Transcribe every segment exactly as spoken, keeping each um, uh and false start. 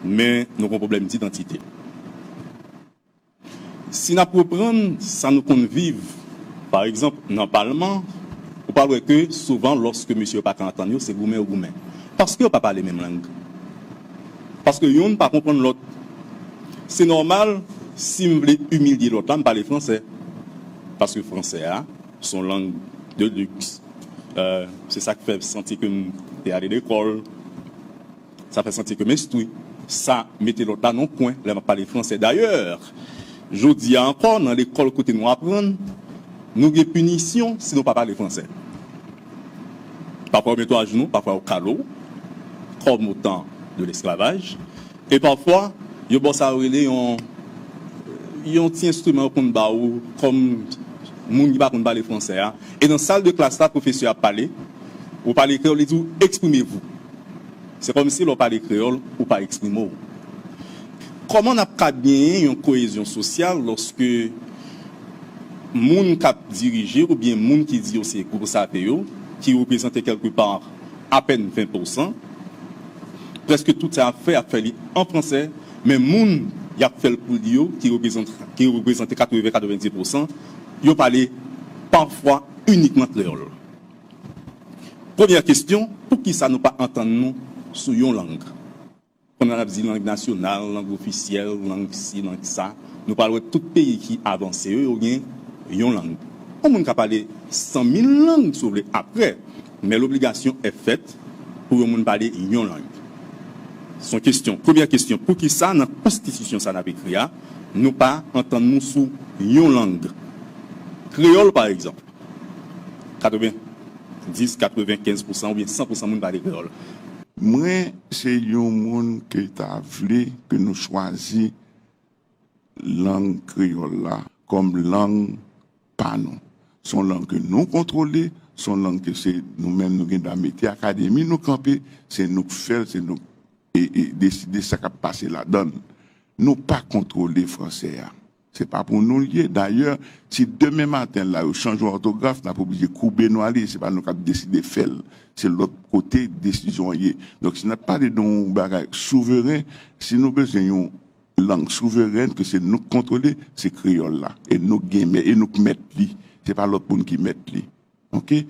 Men nou gen yon pwoblèm didantite. Si n ap reprann sa nou konn viv, pa egzanp, nan palman, ou pral wè ke souvan, lòske mesye yo pa ka antann yo, se goumen yo goumen. Paske yo pa pale menm lang. Paske youn pa konprann lòt. Se nòmal, si m vle imilye lòt la, m pale fransè. Paske fransè a, se yon lang de luxe. Euh, se sa k fè m santi ke m te ale lekòl. Sa fè santi ke m enstwi. Sa mete lòt la nan yon kwen lè m ap pale fransè. Dayè, jodi a ankò, nan lekòl kote nou aprann, nou gen pinisyon si nou pa pale fransè. Pafwa yo mete w ajounou, pafwa yo kale w, comme au temps de l'esclavage. E pafwa, yo ba w sa yo rele yon, yon ti enstriman yo konn ba ou kòm moun ki pa konn pale fransè a. E nan sal de klas la, pwofesè a ap pale, ou pale kreyòl, li di w, "Exprimez-vous." Se kòmsi lè w pale kreyòl, ou pa eksprime w. Kòman n ap ka genyen yon koyezyon sosyal lòske moun k ap dirije oubyen moun ki di yo se gwo save yo, ki reprezante kèlkepa apèn ven pousan, prèske tout sa y ap fè, y ap fè li an fransè, men moun y ap fè l pou li yo, ki reprezante, ki reprezante katreven, katrevendiz pousan, yo pale pafwa inikman kreyòl. Premyè kesyon, poukisa nou pa antann nou sou yon lang? Kounye a n ap di lang nasyonal, lang ofisyèl, lang si, lang sa. Nou pral wè tout peyi ki avanse yo, yo gen yon lang. Yon moun ka pale san mil lang, si w vle, apre, men l'obligation est faite pou yon moun pale yon lang. Se yon kesyon, premyè kesyon, poukisa nan konstitisyon sa n ap ekri a, nou pa antann nou sou yon lang? Kreyòl, pa egzanp, katrevendiz, katrevenkenz pousan oubyen san pousan moun pale kreyòl. Mwen, se yon moun ki ta vle ke nou chwazi lang kreyòl la kòm lang pa nou. Se yon lang ke nou kontwole, se yon lang ke se nou menm nou gen dwa mete akademi nou kanpe, se nou k fè l, se nou k, e, e, deside sa k ap pase ladan l. Nou pa kontwole fransè a. Se pa pou nou l ye. Dayè, si demen maten la yo chanje òtograf, n ap oblije koube nou ale. Se pa nou k ap deside fè l. Se lòt kote desizyon an ye. Donk, si n ap pale de yon bagay souveren, si nou bezwen yon lang souverèn ke se nou k kontwole, se kreyòl la. E nou k gen mè-, e nou k mèt li. Se pa lòt moun ki mèt li. Oke?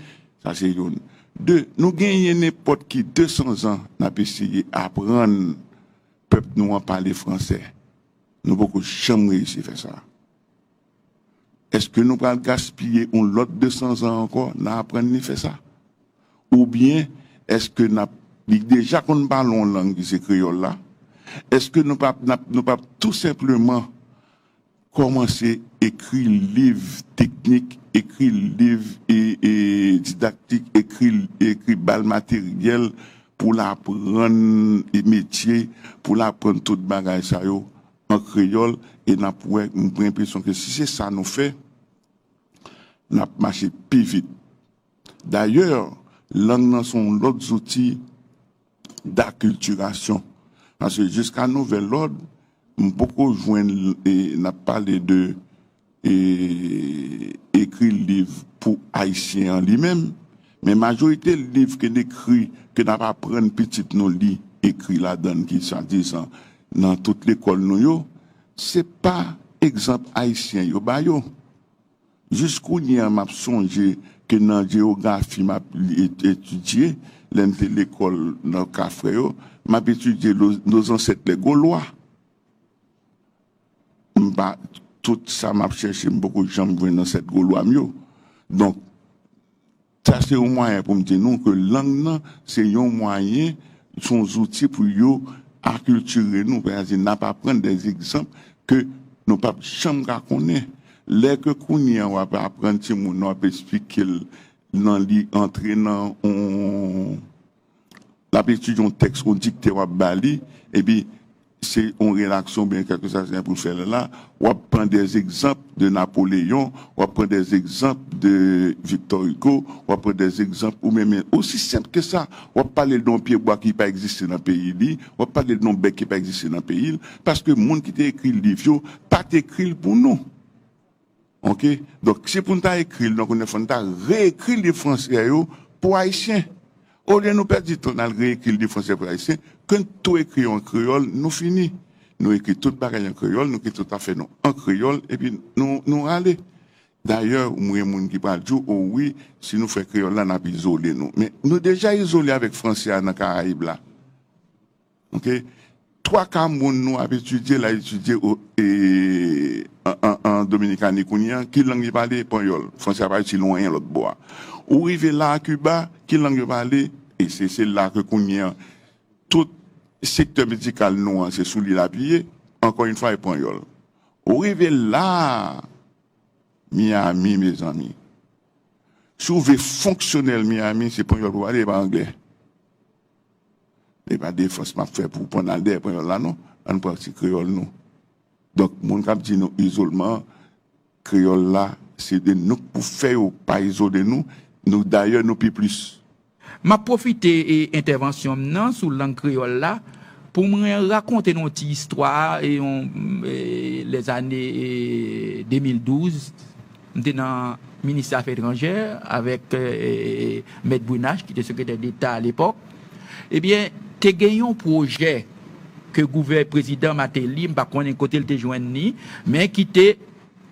Sa se youn. De, nou genyen nenpòt ki de san zan n ap eseye aprann pèp nou an pale fransè. Nou poko janm reyisi fè sa. Èske nou pral gaspiye yon lòt de san zan ankò nan aprann li fè sa? Oubyen èske n ap, li deja konn pale yon lang ki se kreyòl la? Èske nou p ap, n ap, nou p ap tou senpleman kòmanse ekri liv teknik, ekri liv e, e didaktik, ekri, ekri ba l materyèl pou l aprann metye, pou l aprann tout bagay sa yo an kreyòl, e n ap wè, m gen enpresyon ke si se sa nou fè, n ap mache pi vit. Dayè, lang nan se yon lòt zouti dakiltirasyon. Paske jiska nouvèl lòd, m poko jwenn, e, n ap pale de, e, ekri liv pou Ayisyen an li menm, men majorite liv ke n ekri, ke n ap aprann pitit nou li, ekri ladan l, ki swadizan nan tout lekòl nou yo, se pa egzanp Ayisyen yo ba yo. Jis kounye a, m ap sonje ke nan jewografi m ap li-, et-, etidye, lè m te lekòl nan Kafrè yo, m ap etidye lo-, nos ancêtres les Gaulois. M pa, tout sa m ap chèche, m poko janm jwenn ansèt Gaulois m yo. Donk, sa se yon mwayen pou m di nou ke lang nan, se yon mwayen, se yon zouti pou yo akiltire nou. Sètadi, n ap aprann de egzanp ke nou p ap janm ka konnen. Lè ke kounye a w ap aprann timoun nan, w ap esplike l nan li antre nan yon, l ap etidye yon tèks, yon dikte w ap ba li, epi se yon redaksyon oubyen kèlkeswa sa pou l fè la, w ap pran des exemples de Napoléon, w ap pran des exemples de Victor Hugo, w ap pran des exemples, ou menm, osi senp ke sa, w ap pale l de yon pyebwa ki pa egziste nan peyi li, w ap pale l de yon bèk ki pa egziste nan peyi l, paske moun ki te ekri liv yo pa t ekri l pou nou. Oke? Donk, si pou n ta ekri l, donk, nou fò n ta reekri liv fransè yo pou Ayisyen. Olye nou pèdi tan n al reekri l de fransè pou ayisyen, ke n tou ekri yo an kreyòl, nou fini. Nou ekri tout bagay an kreyòl, nou ekri tout afè nou an kreyòl, epi nou, nou rale. Dayè, mwen moun ki pral di w, o wi, si nou fè kreyòl la, n ap izole nou. Men nou deja izole avèk fransè a nan Karayib la. Oke? Twa ka moun nou ap etidye la etidye o, e, an, an, an Dominikani kounye a, ki lang yo pale? Panyòl. Fransè a pa itil anyen lòt bò a. Ou rive la a Kiba, ki lang yo pale? E se, se la ke kounye a, tout sektè medikal nou an, se sou li l apiye, ankò yon fwa, e panyòl. Ou rive la a, Miami, mezanmi. Si w vle fonksyonèl Miami, se panyòl pou pale, e pa anglè. E pa defans m ap fè pou w pran al dèyè panyòl la, non. Ann pran ti kreyòl nou. Donk, moun k ap di nou izolman, kreyòl la, se de nou k pou fè yo pa izole nou. Nou, dayè, nou pi plis. M ap pwofite e entèvansyon m nan sou lang kreyòl la pou mwen rakonte nou ti istwa e yon e, lèzane e, de mil douz, m te nan ministè afè etranjè avèk e, Mèt Brunache ki te sekretè deta alepòk. Ebyen, te gen yon pwojè ke gouvè prezidan Martelly, m pa konnen kote l te jwenn li, men ki te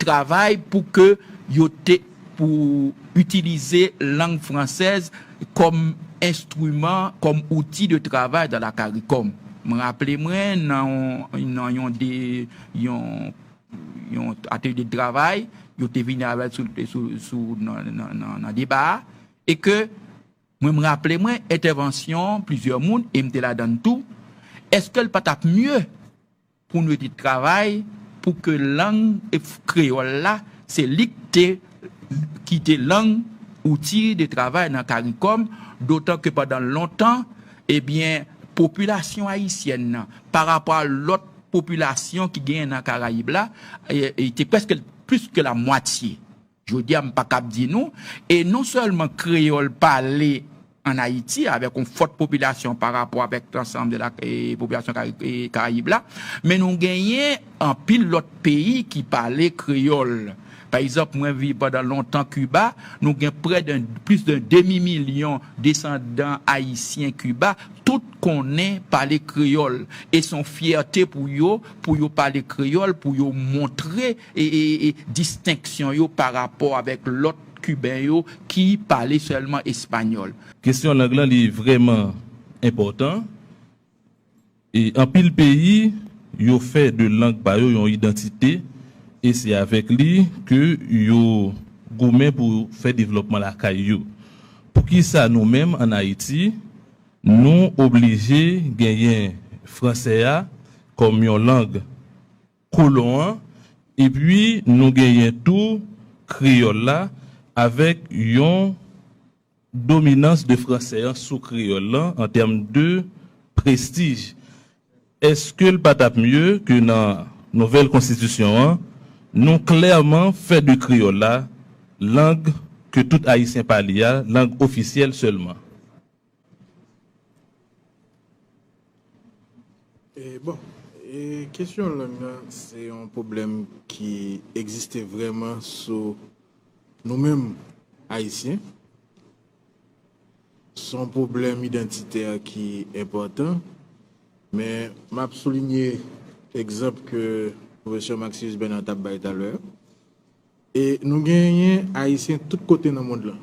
travay pou ke yo te pou itilize lang fransèz kòm enstriman, kòm outi de travay dans la CARICOM. Mwen raple mwen nan yon, nan yon de, yon, yon atelye de travay, yo te vini avè l sou, sou, sou, nan, nan, nan, nan deba a, e ke mwen m raple mwen entèvansyon plizyè moun, e m te ladann tou, èske l pa t ap mye pou nou te travay pou ke lang kreyòl la, se li k te, ki te lang outi de travay nan CARICOM, dotan ke pandan lontan, ebyen, popilasyon ayisyèn nan, pa rapò a lòt popilasyon ki genyen nan Karayib la, e, e te prèske plis ke la mwatye. Jodi a, m pa kab di nou, e non sèlman kreyòl pale ann Ayiti avèk yon fòt popilasyon pa rapò avèk lansanm de la e, popilasyon Kari- e, Karayib la, men nou genyen anpil lòt peyi ki pale kreyòl. Pa egzanp, mwen viv pandan lontan Kiba, nou gen prè de plis de demi milyon desandan ayisyen Kiba, tout konnen pale kreyòl. E se yon fyète pou yo, pou yo pale kreyòl, pou yo montre e, e, e distenksyon yo pa rapò avèk lòt Kiben yo ki pale sèlman espanyòl. Kesyon lang lan, li vrèman enpòtan. E anpil peyi, yo fè de lang pa yo yon idantite, e se avèk li ke yo goumen pou fè devlòpman lakay yo. Poukisa nou menm, ann Ayiti, nou oblije genyen fransè a kòm yon lang kolon an, epi nou genyen tou kreyòl la avèk yon dominans de fransè an sou kreyòl lan an tèm de prestij? Èske l pa t ap mye ke nan nouvèl konstitisyon an, nou klèman fè de kreyòl la lang ke tout Ayisyen pale a, lang ofisyèl sèlman? E, bon, e, kesyon lang nan, se yon pwoblèm ki egziste vrèman sou nou menm Ayisyen. Se yon pwoblèm idantitè ki enpòtan, men m ap soulinye egzanp ke pwofesè Maxius Bernard t ap bay talè. E nou genyen Ayisyen tout kote nan mond lan.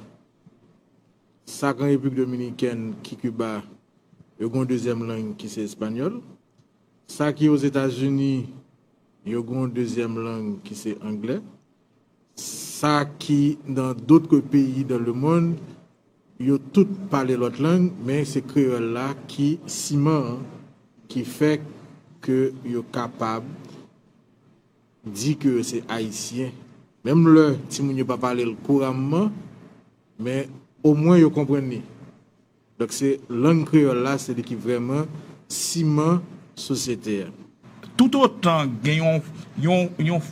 Sa k an Repiblik Dominikèn, ki Kiba, yo gen yon dezyèm lang ki se espanyòl. Sa ki Ozetazini, yo gen yon dezyèm lang ki se anglè. Sa ki dans d'autres pays dans le monde, yo tout pale lòt lang, men se kreyòl la ki siman an, ki fè ke yo kapab di ke yo se Ayisyen. Menm lè timoun yo pa pale l kouramman, men omwen yo konprann li. Donk, se lang kreyòl la, se li ki vrèman siman sosyete a. Toutotan gen yon, yon, yon,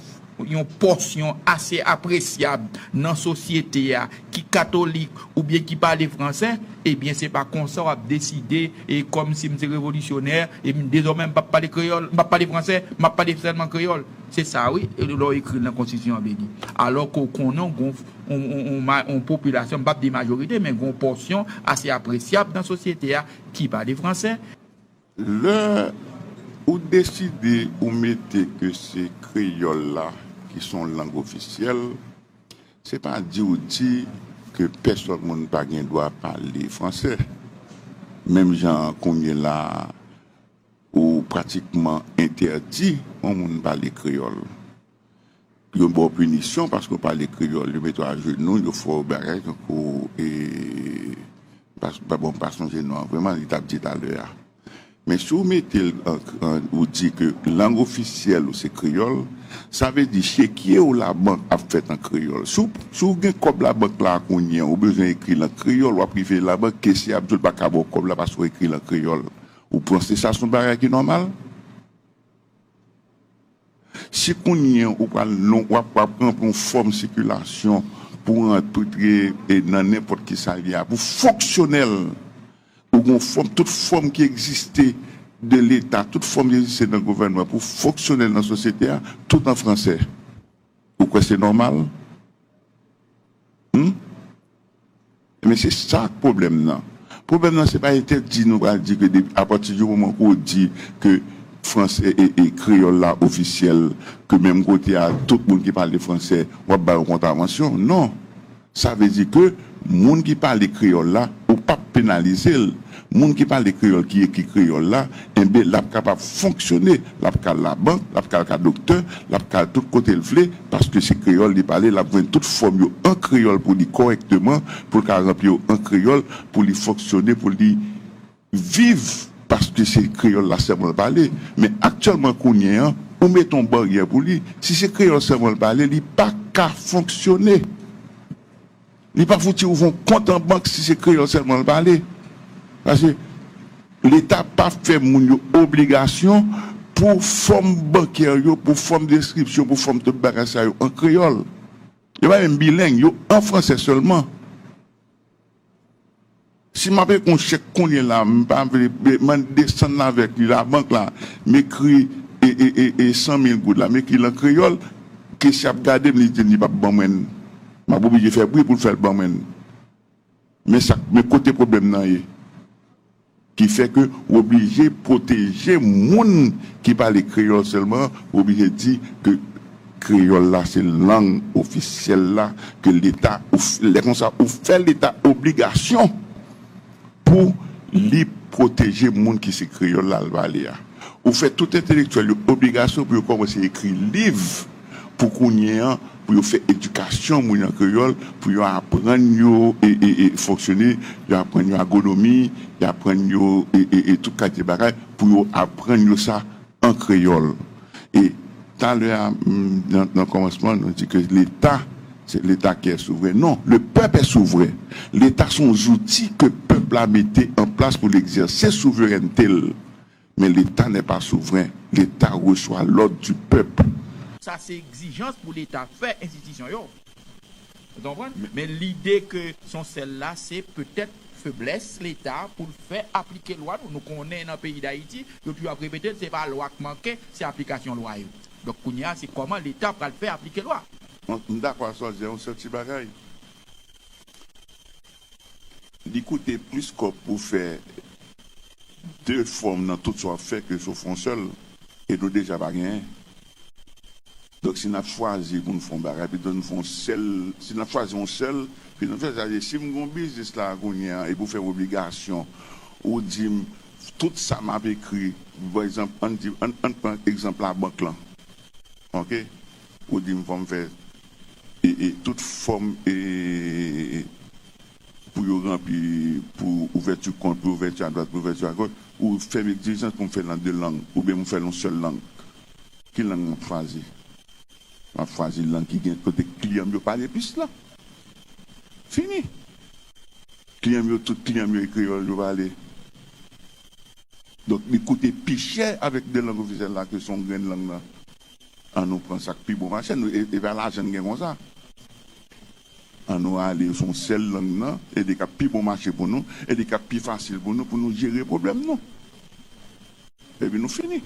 yon pòsyon ase apresyab nan sosyete a ki katolik oubyen ki pale fransè, ebyen, se pa konsa w ap deside, e kòmsi m se revolisyonè, e m, dezòmè m p ap pale kreyòl, m p ap pale fransè, m ap pale sèlman kreyòl. Se sa, wi, lè w ekri l nan konstitisyon an vle di. Alò ke w konnen w gen yon, yon, yon, yon ma-, yon popilasyon, m p ap di majorite, men gen yon pòsyon ase apresyab nan sosyete a ki pale fransè. Lè ou deside ou mete ke se kreyòl la ki se yon lang ofisyèl, se pa di ou di ke pèsòn moun pa gen dwa pale fransè. Menm jan kounye la ou pratikman entèdi yon moun pale kreyòl. Yo ba w pinisyon paske w pale kreyòl, yo mete w ajenou, yo fè w bagay tankou, e, pa, pa, bon, m pa sonje non an vrèman, li t ap di talè a. Men si w mete l an, an, ou di ke lang ofisyèl ou se kreyòl, sa vle di chekye w labank ap fèt an kreyòl. Si w, si w gen kòb labank la kounye a, ou bezwen ekri l an kreyòl, w ap rive labank, kesye a ap di w l pa ka ba w kòb la paske w ekri l an kreyòl. Ou panse sa se yon bagay ki nòmal? Si kounye a ou pral non, w ap, w ap ranpli yon fòm sikilasyon pou w rantre, e, nan nenpòt ki sa l ye a, pou fonksyonèl, ou gen yon fòm, tout fòm ki egziste de Leta, tout fòm ki egziste nan gouvènman, pou fonksyonèl nan sosyete a, tout an fransè. Ou kwè se nòmal? Hmm? Men se sa k pwoblèm nan. Pwoblèm nan, se pa entèdi nou pral di ke depi, apati di moman ke w di ke fransè e, e kreyòl la ofisyèl, ke menm kote a, tout moun ki pale fransè, w ap ba yo kontravansyon. Non. Sa vle di ke moun ki pale kreyòl la, ou p ap penalize l. Moun ki pale kreyòl, ki ekri kreyòl la, enben, l ap kapab fonksyone, l ap ka al labank, l ap ka al ka doktè, l ap ka al tout kote l vle, paske se kreyòl li pale, l ap jwenn tout fòm yo an kreyòl pou li kòrèkteman, pou l ka ranpli yo an kreyòl, pou li fonksyone, pou li viv, paske se kreyòl la sèlman l pale. Men aktyèlman kounye an, ou mete yon baryè pou li. Si se kreyòl sèlman l pale, li pa ka fonksyone. Li pa fouti ouvri yon kont an bank si se kreyòl sèlman l pale. Paske Leta pa fè moun yo obligasyon pou fòm bankè yo, pou fòm enskripsyon, pou fòm tout bagay sa yo an kreyòl. Yo pa menm bileng, yo an fransè sèlman. Si m ap ekri yon chèk kounye la, m pa vle, m desann avèk li labank la, m ekri e, e, e, e san mil goud la, m ekri l an kreyòl, kesye ap gade m, li di m li p ap ban mwen l. M ap oblije fè bri pou l fè l ban mwen l. Men sa, men kote pwoblèm nan ye. Ki fè ke w oblije pwoteje moun ki pale kreyòl sèlman, w oblije di ke kreyòl la se lang ofisyèl la, ke Leta, ou f-, lè konsa, ou fè Leta obligasyon pou li pwoteje moun ki se kreyòl la l pale a. Ou fè tout entelektyèl yo obligasyon pou yo kòmanse ekri liv pou kounye an, pou yo fè edikasyon moun an kreyòl, pou yo aprann yo e, e, e fonksyone, yo aprann yo agwonomi, yo aprann yo e, e, e tout kalite bagay, pou yo aprann yo sa an kreyòl. E talè a, m, nan, nan kòmansman, nou di ke Leta, se Leta ki è souvren. Non, le peuple est souverain. Leta se yon zouti ke pèp la mete an plas pou l egzèse souverènte l. Mais l'État n'est pas souverain. L'État reçoit l'ordre du peuple. Sa se egzijans pou Leta fè enstitisyon yo. Ou konprann? Men lide ke se yon sèl la, se petèt feblès Leta pou l fè aplike lwa nou. Nou konnen nan peyi Dayiti, yo toujou ap repete l, se pa lwa k manke, se aplikasyon lwa yo. Donk, kounye a, se kòman Leta pral fè aplike lwa. M, m dakò ak sa w di a, yon sèl ti bagay. Li koute plis kòb pou fè de fòm nan tout sa w ap fè ke si w fè yon sèl, e nou deja pa genyen. Donk, si n ap chwazi pou n fè yon bagay, pito n fè yon sèl, si n ap chwazi yon sèl, pito n fè sa. Si m gen yon biznis la kounye a, epi w fè m obligasyon, ou di m, tout sa m ap ekri, pa egzanp, ann di, ann, ann pran egzanp labank lan. Oke? Ou di m fò m fè, e, e, tout fòm, e, pou yo ranpli, pou ouvèti kont, pou ouvèti adwat, pou ouvèti agoch, ou fè m egzijans pou m fè l an de lang, oubyen m fè l yon sèl lang. Ki lang m ap chwazi? M ap chwazi lang ki gen kote kliyan m yo pale plis la. Fini. Kliyan m yo, tout kliyan m yo e kreyòl yo pale. Donk, li koute pi chè avèk de lang ofisyèl la ke se yon grenn lang nan. An nou pran sa k pi bon mache, nou, e, e pa lajan n gen konsa. An nou ale sou yon sèl lang nan, e li k ap pi bon mache pou nou, e li k ap pi fasil pou nou, pou nou jere pwoblèm nou. Epi nou fini.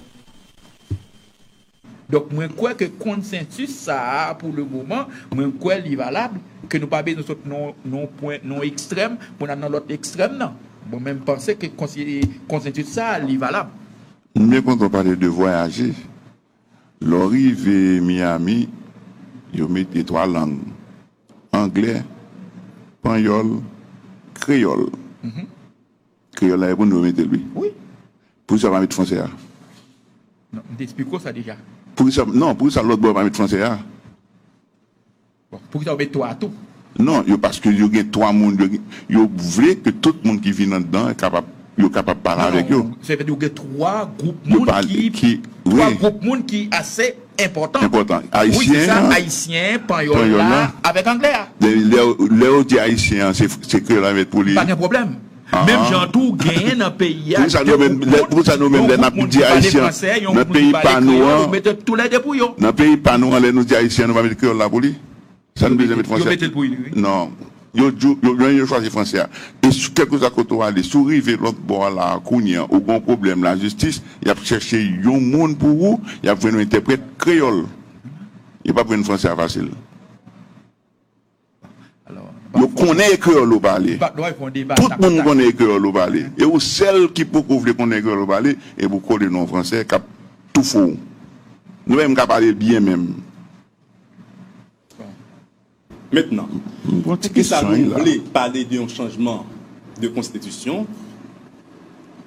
Donk, mwen kwè ke konsensis sa a, pou le moman, mwen kwè li valab, ke nou pa bezwen sot nan yon pwen, nan yon ekstrèm, pou n al nan lòt ekstrèm nan. Bon, men m panse ke konsensis sa a, li valab. M byen kontan w pale de vwayaje. Lè w rive Miami, yo mete twa lang, anglè, panyòl, kreyòl. Kreyòl la e pou nou yo mete l wi. Poukisa yo pa met fransè a? Non, m te eksplike w sa deja. Poukisa, non, poukisa lòt bò yo pa met fransè a? Bon, poukisa yo met twa a tou? Non, yo paske yo gen twa moun, yo, yo vle ke tout moun ki vin anndan kapab, yo kapab pale avèk yo. Non, se vle di yo gen twa gwoup moun ki, twa gwoup moun ki ase enpòtan. Enpòtan. Ayisyen an, Ayisyen, Panyòl la, avèk Anglè a. Lè yo di Ayisyen an, se kreyòl la met pou li. Pa gen pwoblèm. Menm jan tou, genyen nan peyi a de gwoup moun, yon gwoup moun ki pale fransè, yon gwoup moun ki pale kreyòl, ou mete toulède pou yo. Nan peyi pa nou an, lè nou di Ayisyen an, nou pa mete kreyòl la pou li? Sa nou bezwen met fransè? Yo mete l pou li, wi. Non. Yo di w, yo, yo, yo chwazi fransè a. E si, kèlkeswa kote w ale, si w rive lòt bò a la a kounye a, ou gen yon pwoblèm lajistis, y ap chèche yon moun pou ou, y ap jwenn yon entèprèt kreyòl. Yo p ap jwenn fransè a fasil. Yo konnen e kreyòl ou pale. Tout moun konnen e kreyòl ou pale. E ou sèl ki poko vle konnen e kreyòl ou pale, epi w kole nan yon fransè k ap toufe w. Nou menm ka pale l byen menm. Mentnan, poukisa nou vle pale de yon chanjman de konstitisyon,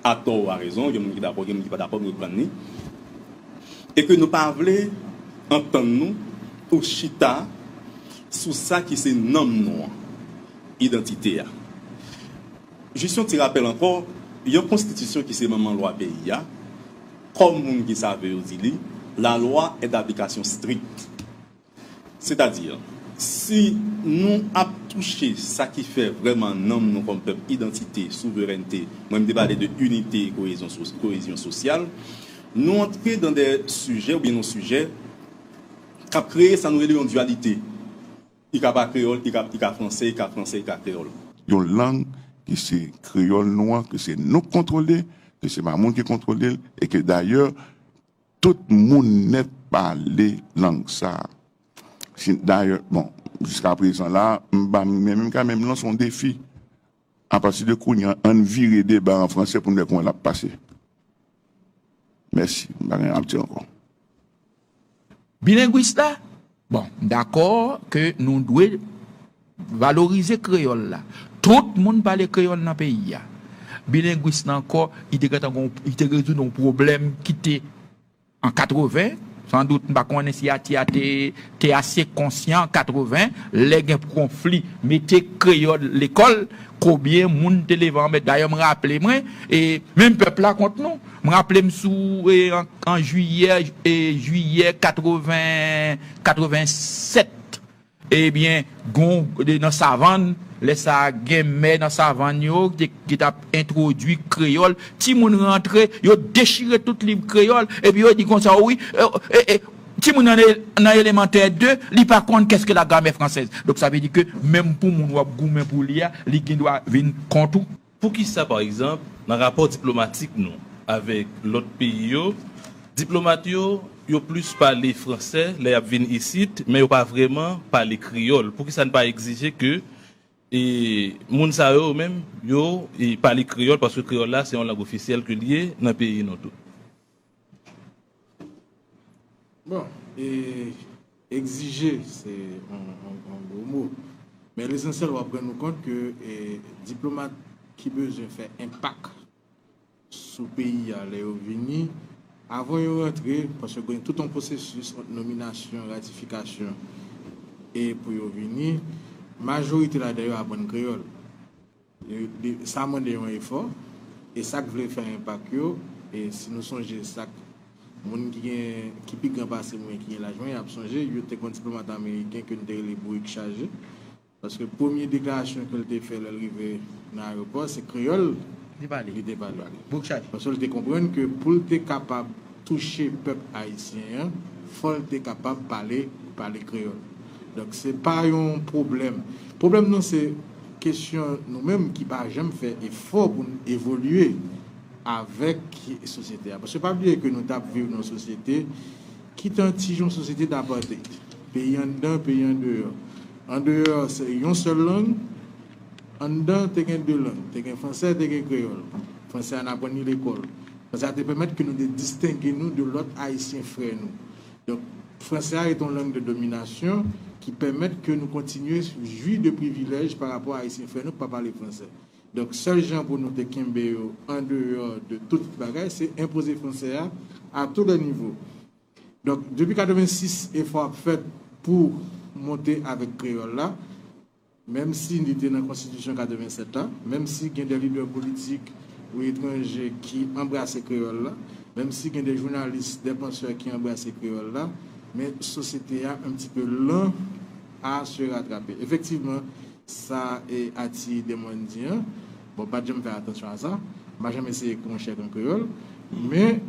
atò ou arezon, gen moun ki dakò, gen moun ki pa dakò, m reprann li, e ke nou pa vle antann nou ou chita sou sa ki se nanm nou an, idantite a? Jis yon ti rapèl ankò, yon konstitisyon ki se manman lwa peyi a, kòm moun ki save yo di li, la loi est d'application stricte. Sètadi, si nou ap touche sa ki fè vrèman nanm nou kòm pèp, idantite, souverènte, mwen m te pale de inite e koyezyon, koyezyon sosyal, nou antre dan de sijè oubyen nan sijè k ap kreye sa nou rele yon dyalite. I ka pa kreyòl, i ka, i ka fransè, i ka fransè, i ka kreyòl. Yon lang ki se kreyòl nou an, ke se nou k kontwole, ke se pa moun ki kontwole l, e ke dayè, tout moun nèt pale lang sa a. Si, dayè, bon, jiska prezan la, m pa, men m ka menm lanse yon defi. Apati de kounye a, ann vire deba an fransè pou n wè kòman l ap pase. Mèsi, m pa gen anyen ap di ankò. Bilengwis la, bon, m dakò ke nou dwe valorize kreyòl la. Tout moun pale kreyòl nan peyi a. Bilengwis la ankò, li te gentan gon, li te rezoud yon pwoblèm ki te an katreven, sandout, m pa konnen si Ati a te, te ase konsyan an katreven, lè gen konfli, mete kreyòl lekòl, konbyen moun te leve anmèt. Dayè, m raple mwen, e menm pèp la kont nou. M raple m sou, e, an, an jiyè, e, jiyè katreven, katreven sèt, ebyen, gon, de, nan Savann, lè sa a, gen mè nan Savann yo ki te, ki t ap entwodui kreyòl. Timoun rantre, yo dechire tout liv kreyòl, epi yo di konsa, wi, e, e, e, timoun nan, nan elemantè de, li pa konn qu'est-ce que la grammaire française. Donk, sa vle di ke menm pou moun w ap goumen pou li a, li gen dwa vin kont ou. Poukisa, pa egzanp, nan rapò diplomatik nou avèk lòt peyi yo, diplomat yo, yo plis pale fransè lè y ap vin isit, men yo pa vrèman pale kreyòl? Poukisa n pa egzije ke, e, moun sa yo menm, yo, e, pale kreyòl, paske kreyòl la se yon lang ofisyèl ke l ye nan peyi nou tou? Bon, e, egzije, se yon, yon, yon gwo mo. Men lesansyèl, w ap rann ou kont ke, e, diplomat ki bezwen fè enpak sou peyi a lè yo vini, avan yo rantre, paske gen tout yon pwosesis ant nominasyon, ratifikasyon, e pou yo vini, majorite ladan yo aprann kreyòl. Li, li, sa mande yon efò, e sa k vle fè enpak yo, e si nou sonje sa k, moun ki gen, ki pi gran pase mwen, ki gen laj mwen, y ap sonje, yo te gen yon diplomat ameriken ke n te rele Bourik Chaje, paske premye deklarasyon ke l te fè lè l rive nan ayewopò, se kreyòl li te pale. Bourik Chaje. Paske l te konprann ke pou l te kapab touche pèp ayisyen an, fò l te kapab pale, pale kreyòl. Donk, se pa yon pwoblèm. Pwoblèm nou, se kesyon nou menm ki pa janm fè efò pou n evolye avèk sosyete a. Paske pa bliye ke nou t ap viv nan yon sosyete ki te yon ti jan sosyete d'apartheid. Peyi anndan, peyi andeyò. Andeyò, se yon sèl lang. Anndan, te gen de lang. Te gen fransè, te gen kreyòl. Fransè a, n aprann li lekòl. Fransè a te pèmèt ke nou te distenge nou de lòt Ayisyen frè nou. Donk, fransè a rete yon lang de dominasyon ki pèmèt ke nou kontinye jwi de privilèj pa rapò a Ayisyen frè nou ki pa pale fransè. Donk, sèl jan pou nou te kenbe yo andeyò de tout bagay, se enpoze fransè a à tous les niveaux. Donk, depi katrevensis, efò ap fèt pou monte avèk kreyòl la, menm si li te nan konstitisyon katrevensèt la, menm si gen de lidè politik ou etranje ki anbrase kreyòl la, menm si gen de jounalis, de pansè ki anbrase kreyòl la, men sosyete a un petit peu lent à se rattraper. Efektivman, sa e Ati Demòn di an, bon, m pa t janm fè atansyon a sa, m pa janm eseye ekri yon chèk an kreyòl, men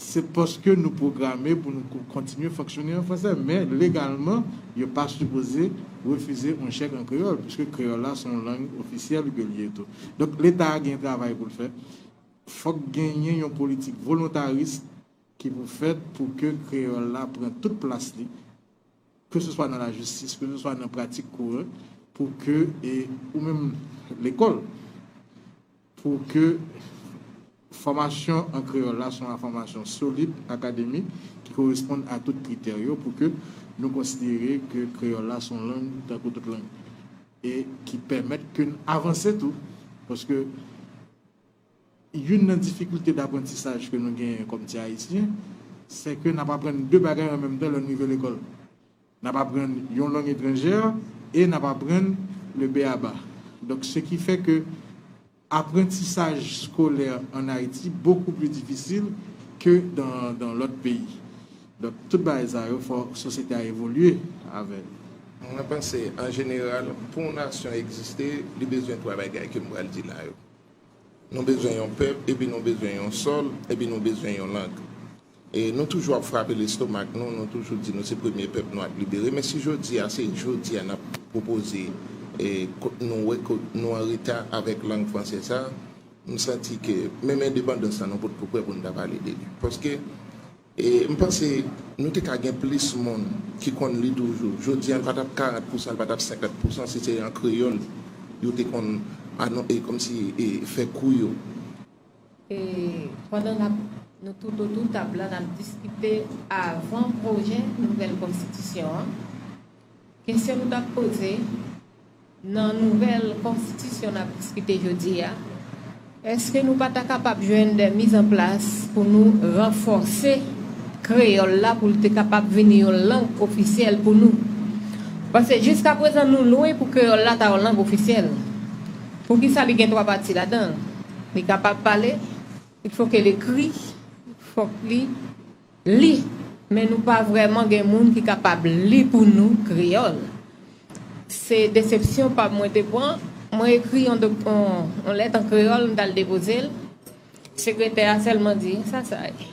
se paske nou pwograme pou nou ko-, kontinye fonksyone an fransè, men legalman, yo pa sipoze refize yon chèk an kreyòl, piske kreyòl la se yon lang ofisyèl ke l ye tou. Donk, Leta a gen travay pou l fè. Fòk genyen yon politik volontaris ki pou fèt pou ke kreyòl la pran tout plas li, ke se swa nan lajistis, ke se swa nan pratik kouran, pou ke, e, ou menm lekòl, pou ke fòmasyon an kreyòl la se yon fòmasyon solid, akademik, ki koresponn a tout kritè yo, pou ke nou konsidere ke kreyòl la se yon lang tankou tout lang, e ki pèmèt ke n avanse tou, paske youn nan difikilte daprantisaj ke nou genyen kòm ti Ayisyen, se ke n ap aprann de bagay an menm tan lè n rive lekòl. N ap aprann yon lang etranjè e n ap aprann le beaba. Donk, ce qui fait que apprentissage scolaire en Haïti beaucoup plus difficile que dans, dans l'autre pays. Donk, tout bagay sa yo, fò sosyete a evolye avè l. Mwen panse, an jeneral, pou yon nasyon egziste, li bezwen twa bagay ke m pral di la yo. Nou bezwen yon pèp, epi nou bezwen yon sòl, epi nou bezwen yon lang. E nou toujou ap frape lestomak nou, nou toujou di nou se premye pèp nwa k libere, men si jodi a, se jodi a n ap pwopoze, e, ko-, nou wè ke nou an reta avèk lang fransè sa, m santi ke menm endepandans la, nou potko prè pou n ta pale de li. Paske, e, m panse nou te ka gen plis moun ki konn li toujou. Jodi a, l pa t ap karant pousan, l pa t ap senkant pousan si se an kreyòl yo te konn anon-, e, kòmsi, e, fè kou yo. E pandan n ap, nou tout otou tab la, n ap diskite avan pwojè nouvèl konstitisyon an, kesyon nou t ap poze, nan nouvèl konstitisyon n ap diskite jodi a, èske nou pa ta kapab jwenn de mizanplas pou nou ranfòse kreyòl la, pou l te kapab vini yon lang ofisyèl pou nou? Paske jiskaprezan, nou lwen pou kreyòl la ta yon lang ofisyèl. Poukisa li gen twa pati ladan l? Li kapab pale, il faut que l ekri, fòk li li, men nou pa vrèman gen moun ki kapab li pou nou kreyòl. Se desepsyon pa m mwen te pran. Mwen ekri yon, yon, yon lèt an kreyòl, m t al depoze l. Sekretè a sèlman di, "Sa sa ye?"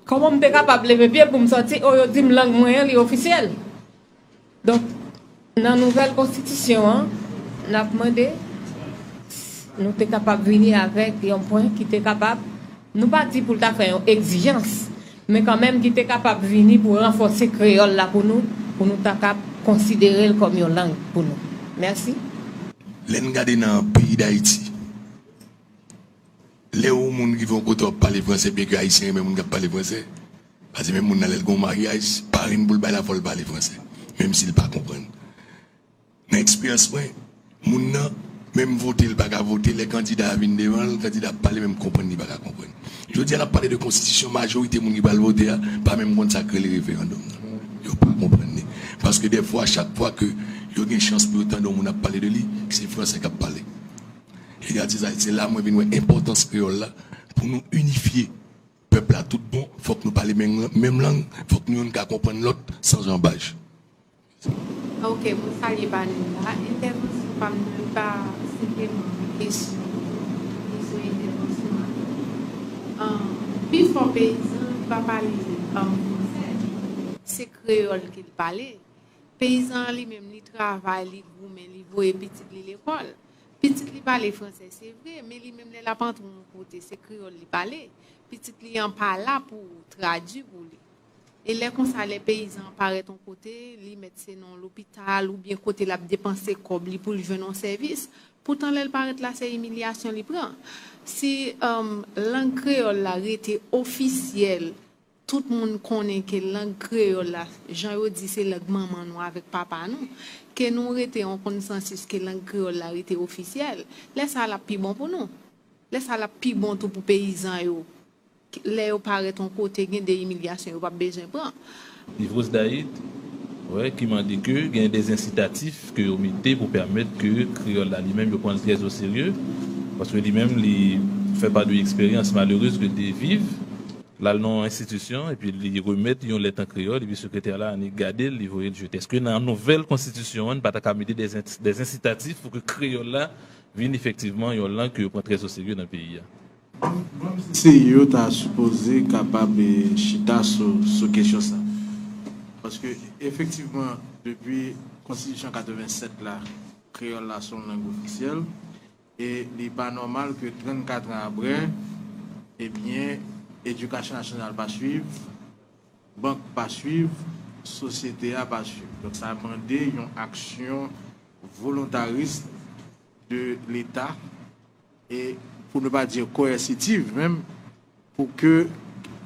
Kòman m te kapab leve pye m pou m sòti? O, yo di m lang mwen an, li ofisyèl. Donk, nan nouvèl konstitisyon an, n ap mande nou te kapab vini avèk yon pwen ki te kapab, nou pa di pou l ta fè yon egzijans, men kanmenm ki te kapab vini pou ranfòse kreyòl la pou nou, pou nou ta kab konsidere l kòm yon lang pou nou. Mèsi. Lè n gade nan peyi Dayiti, lè yon moun rive yon kote w ap pale fransè, byenke Ayisyen renmen moun k ap pale fransè, paske menm moun nan lè l gen yon maryaj, parenn pou l bay la fò l pale fransè, menm si l pa konprann. Nan eksperyans mwen, moun nan, menm vote l pa ka vote, lè kandida a vin devan l, kandida a ap pale, menm konprann li pa ka konprann. Jodi a n ap pale de konstitisyon, majorite moun ki pral vote a pa menm konn sa k rele referandòm nan. Yo pa konprann li. Paske dèfwa, chak fwa ke yo gen chans pou yo tande yon moun ap pale de li, se fransè k ap pale. E gade sa, se la mwen vin wè enpòtans kreyòl la pou nou inifye pèp la tout bon, fòk nou pale menm, menm lang, fòk nou youn ka konprann lòt san janbaj. Ok, mwen salye panèl la. Entèvansyon pa m nan li pa senpleman yon kesyon, li se yon entèvansyon a, ah, pifò peyizan ki pa pale, um, se kreyòl ke l pale. Peyizan an li menm, li travay, li goumen, li voye pitit li lekòl. Pitit li pale fransè, se vre, men li menm lè l ap antre yon kote, se kreyòl li pale. Pitit li an pa la pou tradui pou li. E lè konsa, lè peyizan an parèt yon kote, li mèt se nan lopital oubyen kote l ap depanse kòb li pou l jwenn yon sèvis. Poutan, lè l parèt la, se imilyasyon li pran. Si, um, lang kreyòl la rete ofisyèl, tout moun konnen ke lang kreyòl la, jan yo di, se lang manman nou avèk papa nou, ke nou rete an konsansis ke lang kreyòl la rete ofisyèl, lè sa a l ap pi bon pou nou. Lè sa a l ap pi bon tou pou peyizan yo. Lè yo parèt yon kote, gen de imilyasyon yo p ap bezwen pran. Yvrose Daïd, wè, ki mande ke gen de ensitatif ke yo mete pou pèmèt ke kreyòl la li menm yo pran l trè o serye, paske li menm li fè pa de eksperyans malerez ke de viv, l al nan yon enstitisyon epi li remèt yon lèt an kreyòl epi sekretè la annik gade l, li voye l jete. Èske nan nouvèl konstitisyon an, n pa ta ka mete de ensitatif pou ke kreyòl la vin efektivman yon lang ke yo pran trè o serye nan peyi a? Manm C C I yo ta sipoze kapab, eh, chita sou, sou kesyon sa. Paske, efektivman, depi Konstitisyon katrevennsèt la, kreyòl la se yon lang ofisyèl. E li pa nòmal ke trannkat an apre, ebyen, edikasyon nasyonal pa swiv, bank pa swiv, sosyete a pa swiv. Donk, sa mande yon aksyon volontaris de Leta e, pou ne pa di koersitiv menm, pou ke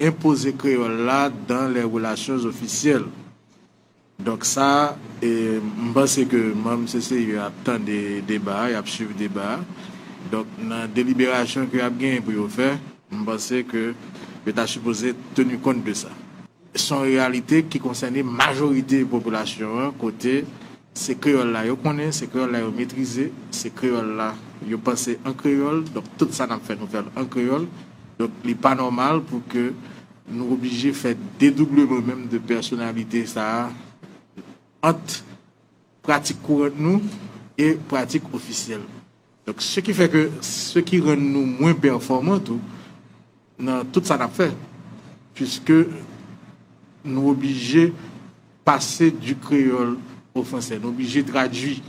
enpoze kreyòl la dans les relations officielles. Donk sa, e, m panse ke manm C C I yo ap tande deba a, y ap swiv deba a. Donk, nan deliberasyon ke y ap genyen pou yo fè, m panse ke yo ta sipoze teni kont de sa. Se yon reyalite ki konsène majorite popilasyon an, kote se kreyòl la yo konnen, se kreyòl la yo metrize, se kreyòl la yo panse an kreyòl. Donk, tout sa n ap fè, nou fè l an kreyòl. Donk, li pa nòmal pou ke nou oblije fè dedoubleman menm de pèsonalite sa a ant pratik kourant nou e pratik ofisyèl. Donk, se ki fè ke, se ki rann nou mwen pèfòman tou nan tout sa n ap fè, piske nou oblije pase du créole au français, nou oblije tradui.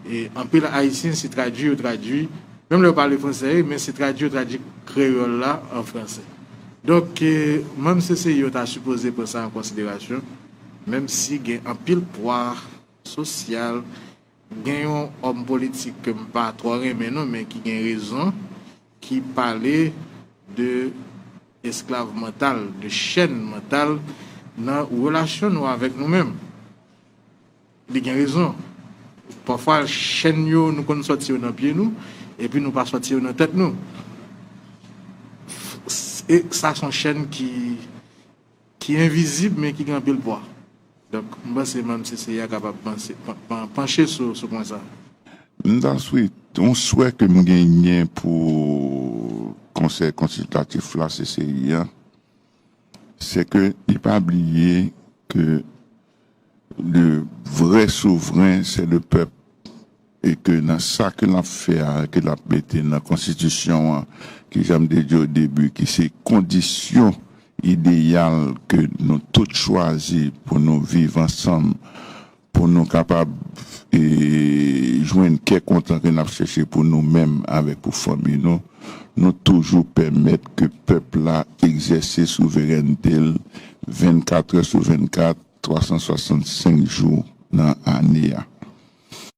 E anpil Ayisyen, se tradui yo tradui. Menm lè yo pale fransè, men se tradui yo tradui kreyòl la an fransè. Donk, eh, manm C C I yo ta sipoze pran sa an konsiderasyon, menm si gen anpil pwa sosyal, gen yon òm politik ke m pa twò renmen non, men ki gen rezon, ki pale de esklav mantal, de chèn mantal nan relasyon nou avèk nou menm. Li gen rezon. Pafwa, chèn yo, nou konn sòti yo nan pye nou, epi nou pa sòti yo nan tèt nou. E sa se yon chèn ki, ki envizib, men ki gen anpil pwa. Donk, m panse manm C C I a kapab panse, pan-, pan-, panche sou, sou pwen sa. M ta swete, yon swè ke m genyen pou Konsèy Konsiltatif la, C C I a, se ke li pa bliye ke le vrai souvren, se le pèp. E ke nan sa ke l ap fè a, ke l ap mete nan konstitisyon an, ki jan m te di o debi, ki se kondisyon ideyal ke nou tout chwazi pou nou viv ansanm, pou nou kapab, e, jwenn kè kontan ke n ap chèche pou nou menm avèk pou fanmi nou, nou toujou pèmèt ke pèp la egzèse souverènte l vennkat è sou vennkat, twa san swasannsenk jou nan ane a.